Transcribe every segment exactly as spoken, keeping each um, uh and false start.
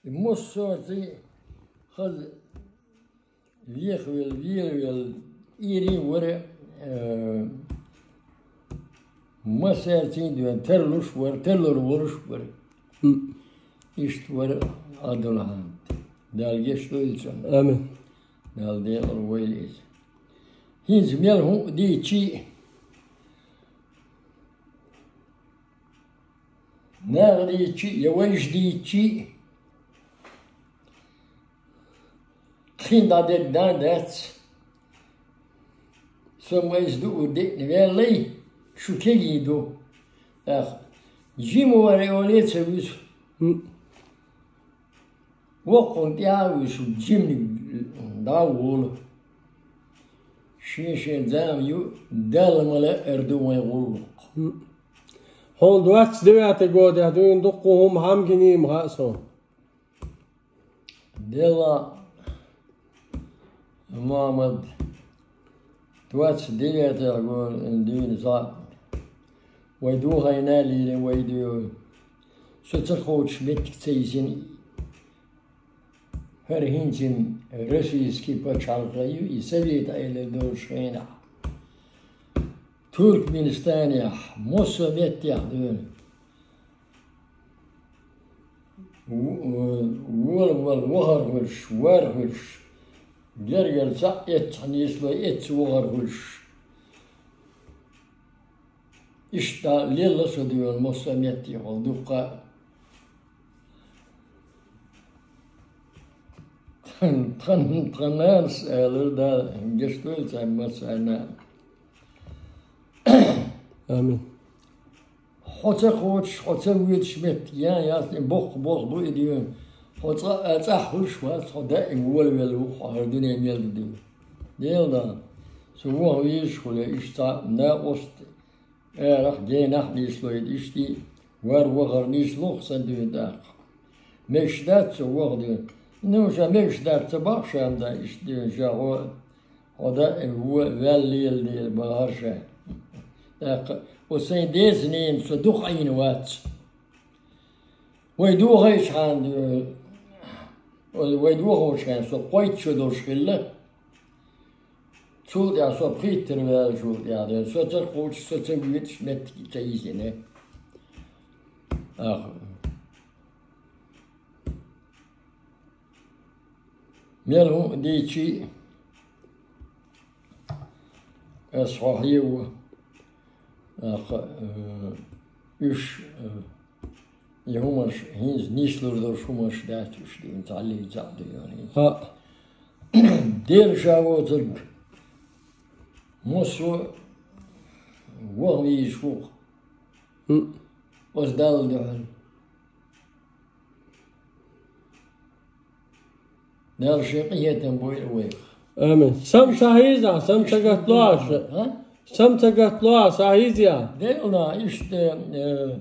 Массарций хаза вехавелла, велавелла, ирий вара, э, массарций дуьйна тарлуш вара, тарлур волуш вара. Иштта вара Ӏабдул-Хьамид. Дала гечдойла цунна. Амин. Дала декъала войла иза. ХӀинца мел хӀуъа дийцчий, наха дийцчий, я вайша дийцчий, тхин дӀадерг дан дац. Со майса дуур деъна ваьллий, шу кегий ду. ТӀаккха жима вара оле ца вуьсу. Воккхун тӀе а вуьсу, жимниг дӀа а волу. Шен-шен зама ю, Далла ма лаьара ду вайн гӀуллакх. Хьуна двадцать девятый годехь дуьйна дуккха хӀума хьамгиний ма хаьа суна. Делла, Мухьаммад, двадцать девятый год дуьйна цхьаъ вай духийна лийна вай дуьйна. Со ца кхочуш меттиг ца йисина. ХӀара хӀинцин российский пачхьалкх ю, и совет Ӏедал долчу хенахь. Туркменистанехь, массо а меттехь дуьйна. Вола-вола вахар хуьлуш, вар хуьлуш, гергара цхьаъ эццахь нийслой, эццахь вахар хуьлуш. Иштта лелла со дуьйна массо а меттехула дуккха. Тхан, тхан нанас алар да, гечдойла царна массарна. Амин. Хьо ца кхочуш, хьо ца воьдуш меттиг ян яц, боккха болх бу и дуьйна. Хьо цӀа-, цӀахь хуьлуш вац, хьо даим волавелла ву, хьо хӀара дуьне мел ду дуьйна. Дела да, со ваха везаш хуьле, иштта цхьа накъост арахь, генахь нийслойта иштта, вар вахар нийслух сан дуьйна тӀаккха. Мегаш дац со ваха дуьйна. Ну, ша мегаш дац ца боху ша-м да, иштта дуьйна ша хьо Хьо даим ваьлла леладелла бахара ша. ТӀаккха оцу сайн деза ненан со дукха Ӏийна вац. Вай дохийчхьана, э, вай дохочхьана со кхойтта шо долуш хилла. Цул тӀаьхьа со пхийттара ваьллачул тӀаьхьа, со ца кхочуш, со ца воьдуш меттиг ца йисина. Ах. Мел хӀуъа дийцчий, ас хьо хьево, тӀаккха, э, уьш, э, и хӀуманаш, хӀинца нийслур долуш хӀуманаш дац уьш дуьйна, цхьаллиг цхьаъ дуьйна хӀинца. ХӀаъ. Дела ша воцург, массо а ваха везаш ву-кх. Хм. Оцу Далла дуьхьал. Дала шен къинхетам бойла вайх. Амин. Сам ца хьийза, сам ца гатло аша. А? Сам ца гатло а, схьахьийза. Делла, иштта, э,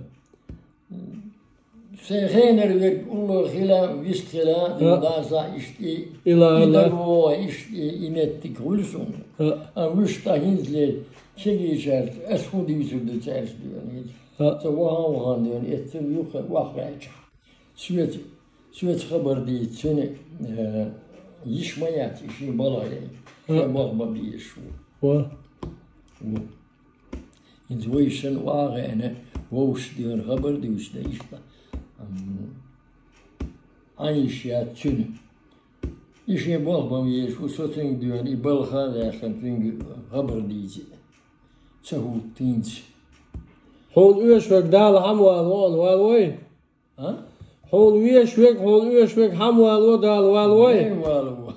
сайн хенара верг улло хила, вист хила, а, даса иштта и, ила, и ила. Дар вогӀа иштта и, и меттиг хуьлу суна. А. А вуьшта хӀинцале кегийчаьрца, ас хӀун дуьйцур ду цаьрца дуьйна хӀинца? А. Ца вахан-вахан дуьйна, эццара юха вахваьлча. Соьца, соьца хабар дийца, цуьнан, э, йиш ма яц, и шен балха яй. Ша боху бан безаш ву. Ва. Ву. ХӀинца вай шина охьа а гӀена, вовшашца дуьйна хабар дуьйцуш дан иштта. Ам, Ӏан йиш яц цуьнан. И шен боху бан безаш ву, со цуьнга дуьйна, и балха а ваьккхина, цуьнга хабар дийца. Ца хӀутту хӀинца. Хьуна оьшург Дала хьамвала вон, вала вай? А? Хьуна вешверг, хьуна оьшверг хьамвала вон, Дала вала вай? Вайн вала вон.